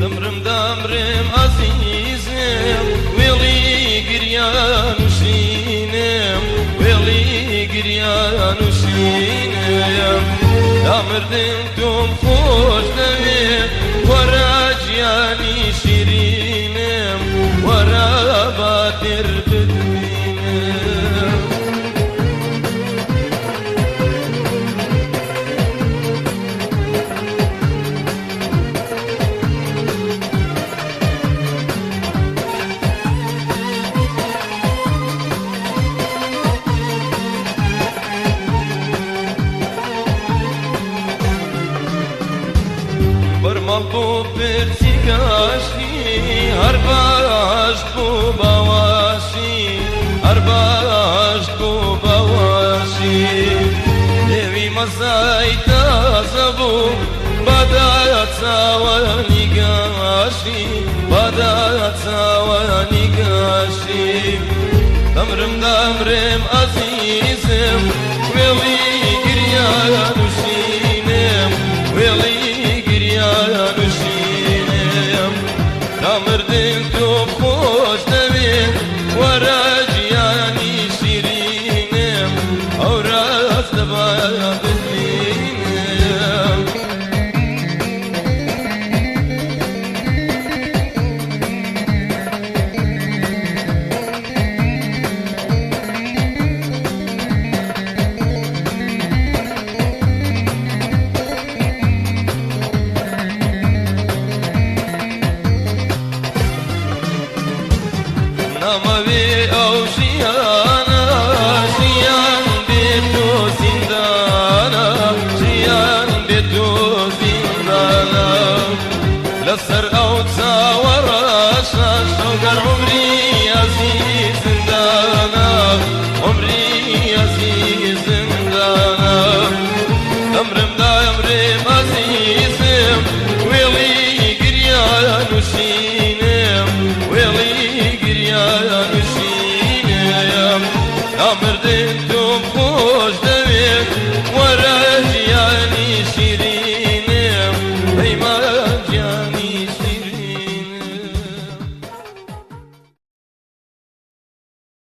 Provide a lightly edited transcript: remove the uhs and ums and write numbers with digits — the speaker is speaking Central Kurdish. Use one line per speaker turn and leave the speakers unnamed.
دەمرم دەمرم ئازیزم وێڵی گریان و شینم وێڵی گریان و شینم دامردن تۆم خۆش دەوێ وەرە گیانی شیرینم وەرە باتر بتبینم. بەرماڵ بۆ پرسی گەشتی هەر بەهەشت بوو باوەشی هەر بەهەشت بوو باوەشی لێوی مەزای تازە بوو بەدا چاوانی گەشتی بەدا چاوانی گەشتی دەمرم دەمرم ئازیزم وێڵی گریان و شینم وێڵی گریان و شینم تا مردن تۆ خۆش دەوێ وەرە گیانی شیرینم ئەو ڕاست دەبا ببینم. نامەوێ ئەو ژیانە ژیان بێ تۆ زیندانە ژیان بێ تۆ زیندانە لەسەر ئەو چاوەڕانە.